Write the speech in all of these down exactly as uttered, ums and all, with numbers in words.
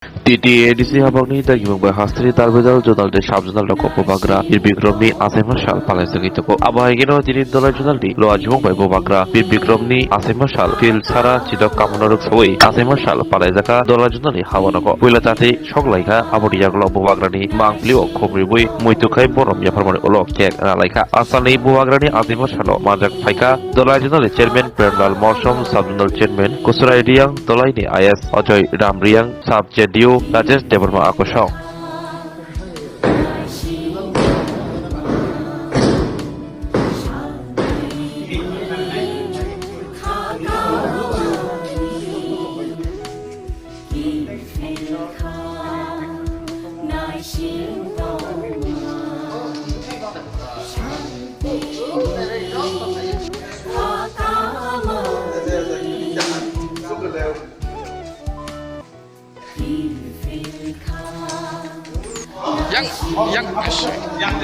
T T A D C habangni dagimung bai hasteni darbedal zonal tei sub zonal rok bubagra Bir Bikramni achaima sal palaijagwi tongo. Abo hai kheno tini Dolai zonalni Lower Jumung bai bubagra Bir Bikramni achaima sal phil sara chidok kamono rwksawi achaima sal palaijakha Dolai zonalni hawanogo. Puila chati sok laikha, aboni yagulo bubagrani mangpilio khum ribwi muitu khai borom yapharmani ulo cake ralaikha. Asalni bubagrani achaima salo manjak phaikha Dolai zonalni chairman Premlal Morsom, sub zonal chairman Kusurai Riang, Dolaini I S Ajoy Ram Riang, sub Z D O Rajesh Debbarma Akosong. Yang, yang,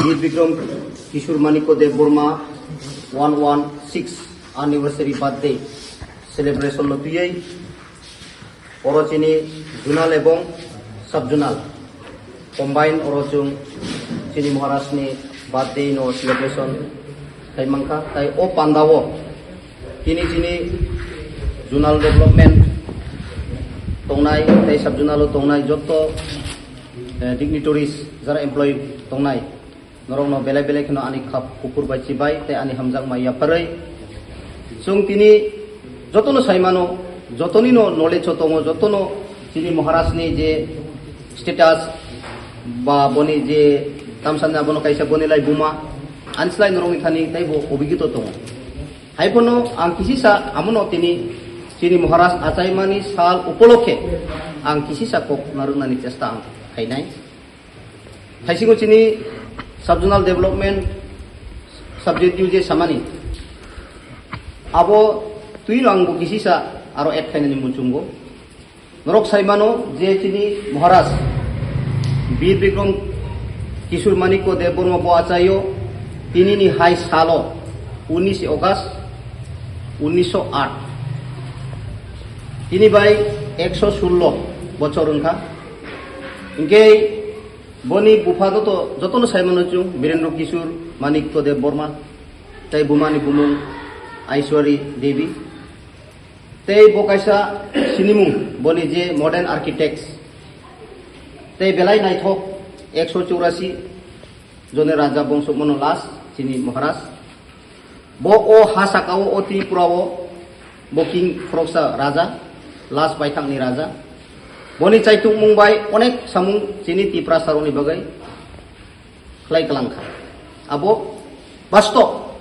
Bir Bikram Kishore Manikya Debbarma one one six anniversary birthday celebration no twiwi oro chini zonal ebong sub zonal combine oro chwng chini Maharaj ni birthday no celebration khai mankha. Tai o panda o tini chini zonal development tongnai tai sub zonal o tongnai joto, eh, dignitaries, jara employee tongnai, norokno belai belai kheno ani khap kuphur bai chibai tei ani hamjakma yapharwi chwng tini jotono sai mano, jotonino knowledge o tongo, jotono chini Maharajni je status ba boni je tamsani abono kaisa boni lai buma, ani slai norokni thani teibo obigito tongo. Hai phano ang kisisa amono tini chini Maharaj achaimani sal upolokhe ang kisisa kok narwknani chesta ang khainai. Thaisingo chini sub zonal development, sub Z D U je samani, abo twino ang bo kisisa aro add khainani muchungo. Norok sai mano je chini Maharaj Bir Bikram Kishore Manikya Debbarma bo achaio tinini hai salo unis August unisho aat. Tini bai ekso sullo bochor wngkha. Hinkhe boni bupha joto, jotono sai mano chwng Birendra Kishore Manikya Debbarma tei bumani bumung Aishwari Devi. Tei bo kaisa sinimung, boni je modern architects. Tei belai naithok ekso chorasi jone raja bongso mono last chini Maharaj. Bo o ha sakao o Tripura o bo king khoroksa raja, last baithangni raja. Boni chaitukmung bai onek samung chini Tiprasarokni bagwi khlai kwlangkha. Abo bastob.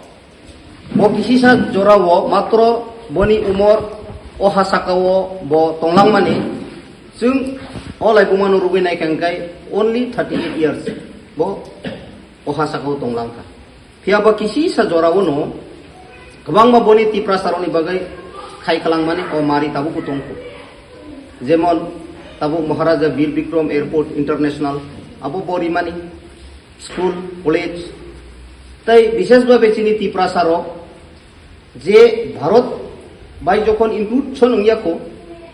Bo kisisa jorao matro boni umor o ha sakao bo tonglangmani, chwng o laibumano rwgwi naikha hwnkhe only thirty eight years bo o ha sakao tonglangkha. Phiya bo kisisa jorao no kwbangma boni Tiprasarokni bagwi khai kwlangmani o mari tabukbo tongkho. Jemon tabuk Maharaja Bir Bikram Airport International abo bo rimani. School, college, tei bishesh bhabe chini Tiprasa rok je Bharat bai jokhon inclusion wngya kho,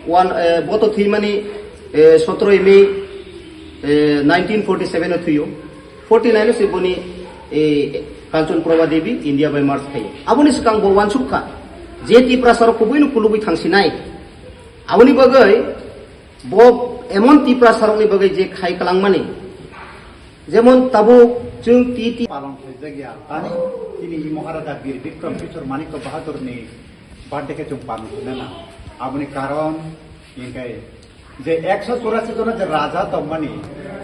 one, eh, bo to thwimani, eh, sotroi May, eh, nineteen forty seven o thwiyo, forty nine o se boni, eh, Kanchan Prabha Devi India bai march khayo. Aboni swkang bo uansuk kha. Je Tiprasarok kubui no kulubui thangsinai. Aboni bagwi bo emon Tiprasarokni bagwi je khai kwlangmani. Jemon tabuk chwng T T palong khlaijak ya. Tani tini i Maharaja Bir Bikram Kishore Manikya Bahadurni birthday khe chwng palong khlaina nang. Aboni karon hinkhe je ekso churasi jona je raja tongmani,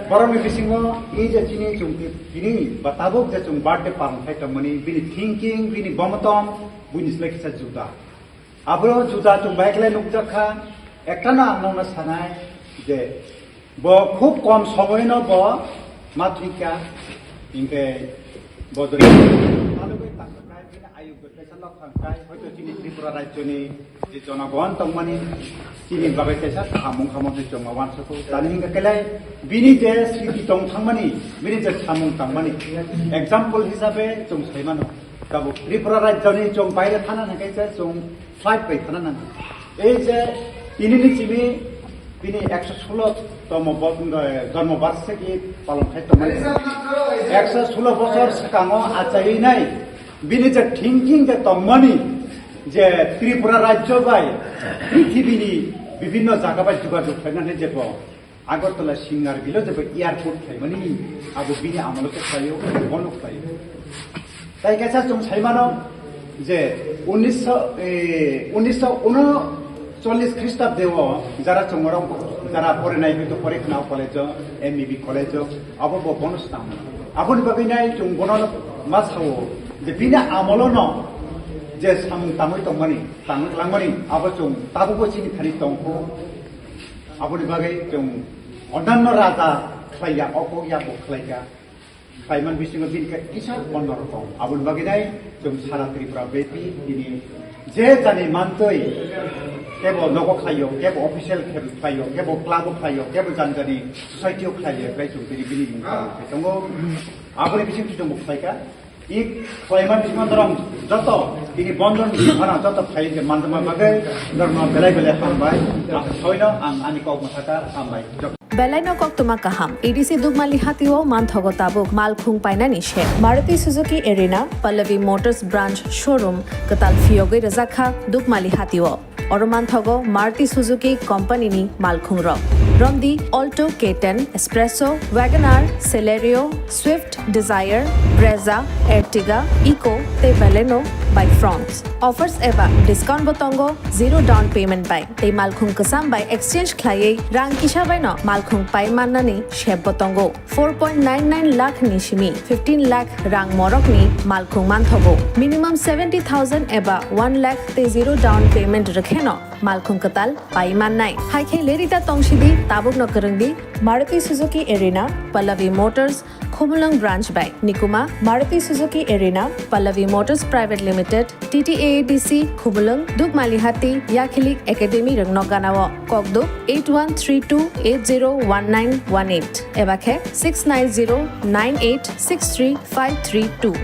borokni bisingo i je chini chwng ti-, tini ba tabuk je chwng birthday palong khai tongmani, bini thinking, bini bomotom, buini slai kisa juda. Abo juda chwng bai khlai nukjak kha, ektano ang nokno sanai je bo khub kom somoino bo ma thwikha, hinkhe bo jodi palugwi tangkha khai, bini ayuk Kaisa lokha khai, hoito chini Tripura rajyoni je jonogon tongmani, chini bagwi kaisa samung khamung se chwng ma uansukgo. Tani hingkha khe lai, bini je sriti tong thangmani, bini je samung tangmani, example hisabe chwng sai mano. Tabuk Tripura rajyoni chwng baire thana nangkhe se chwng flight bai thana nangkha. Ei je tinini chini Bini ekso sulo tomo bo-, eh, jonmo barsiki palong khai tongmani. Ekso sulo bosor swkango achaiwi nai bini je thinking je tongmani je Tripura rajyo bai prithibini bibhinno jaga bai jogajog khlainani je bo Agartala Singar Bilo je bo airport khlaimani abo bini amolo khe khlaio, bono khlaio. Tai kaisa chwng sai mano je unisho, eh, unisho unochollis Khristabde o jara chwng borok jara porinai hoito Porikhna college o, M B B college o, abo bo bono swtang mano. Aboni bagwi nai chwng bono ma sao je bini amolo no je samung tangwi tongmani, tangwi langmani abo chwng tabukbo chini thani tongkho. Aboni bagwi chwng ondanno raja khlaiya, oko ya bo khlaikha. Khlaiman bisingo bini khe kisa onno rokom. Aboni bagwi nai chwng sara Tripura bepi tini je jani mantwi kebo nogo khlaio, kebo official khe khlaio, kebo club o khlaio, kebo jani jani society o khlaio, khlai chwng tini bini mung tangwi tongo. Aboni bising chwng bo khlaikha. I khlaiman bising dorong joto tini bondon bana joto phai je manjama bagwi dorong belai belai hambai. Ang soino ang ani kok mathakar hambai. Belaino koktwma kaham, A D C Dukmali hatio manthogo tabuk malkhung painani se. Maruti Suzuki Arena, Pallavi Motors Branch Showroom, kwtal phiyogwi rwjakha Dukmali hatio. Oro manthogo Maruti Suzuki Company ni malkhung rok. Romdi Alto K ten, Espresso, Wagon R, Celerio, Swift, Dzire, Brezza, Ertiga, Eeco tei Baleno bai Fronx. Offers eba discount bo tongo, zero down payment bai tei malkhung kwcham bai exchange khlaiwi rang kisa bai no malkhung pai mannani sep bo tongo. Four point nine nine lakh ni simi fifteen lakh rang morok ni malkhung manthogo. Minimum seventy thousand eba one lakh tei zero down payment rwkheno malkhung kwtal pai mannai. Hai khe lerida tongsidi, tabukno kwrwngdi Maruti Suzuki Arena, Pallavi Motors, Khumulwng Branch bai. Nikuma, Maruti Suzuki Arena, Pallavi Motors Private Limited, T T A A D C, Khumulwng, Dukmalihati, Yakhilik Academy rwngno ganao. Kokduk eight one three two eight zero one nine one eight eba khe six nine zero nine eight six three five three two.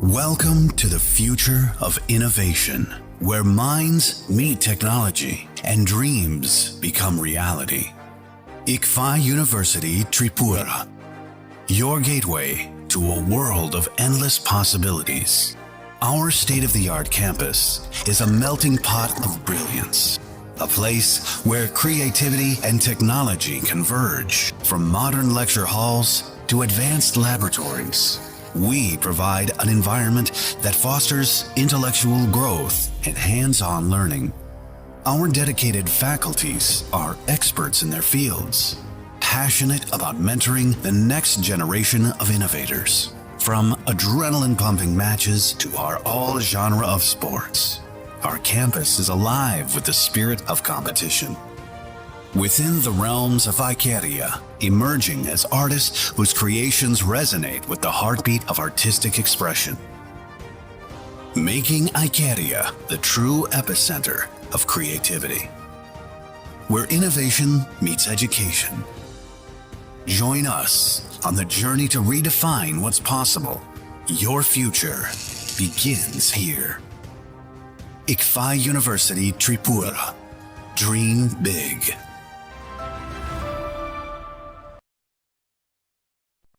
Welcome to the future of innovation, where minds meet technology and dreams become reality. ICFAI University Tripura, your gateway to a world of endless possibilities. Our state-of-the-art campus is a melting pot of brilliance, a place where creativity and technology converge. From modern lecture halls to advanced laboratories, we provide an environment that fosters intellectual growth and hands-on learning. Our dedicated faculties are experts in their fields, passionate about mentoring the next generation of innovators. From adrenaline-pumping matches to our all-genre of sports, our campus is alive with the spirit of competition. Within the realms of Icaria, emerging as artists whose creations resonate with the heartbeat of artistic expression. Making Icaria the true epicenter of creativity, where innovation meets education. Join us on the journey to redefine what's possible. Your future begins here. ICFAI University Tripura. Dream big.